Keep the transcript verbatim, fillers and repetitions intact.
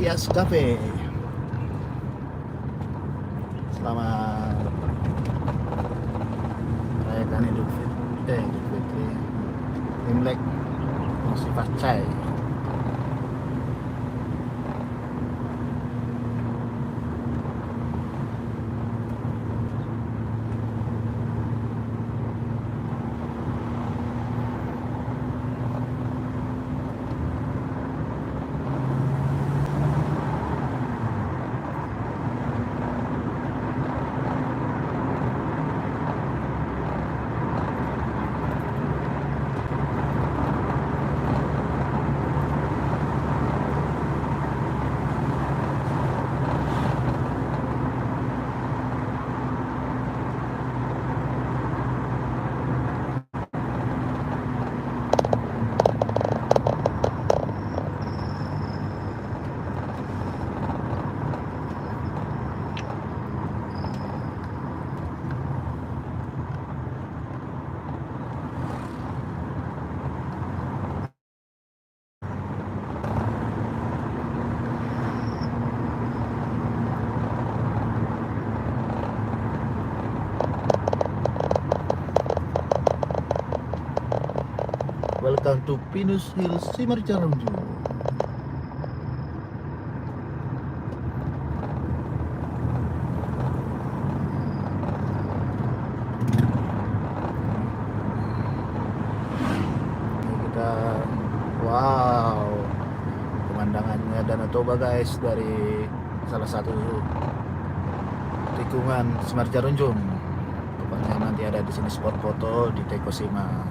Yes, Cafe. Selamat merayakan Idul Fit-, eh, Idul Fitri, Imlek, Mosi Pacai. Welcome to Pinus Hills, Simarjarunjung. Ini kita, wow, pemandangannya Danau Toba, guys, dari salah satu tikungan Simarjarunjung. Tepatnya nanti ada di sini spot foto di Teiko Sima.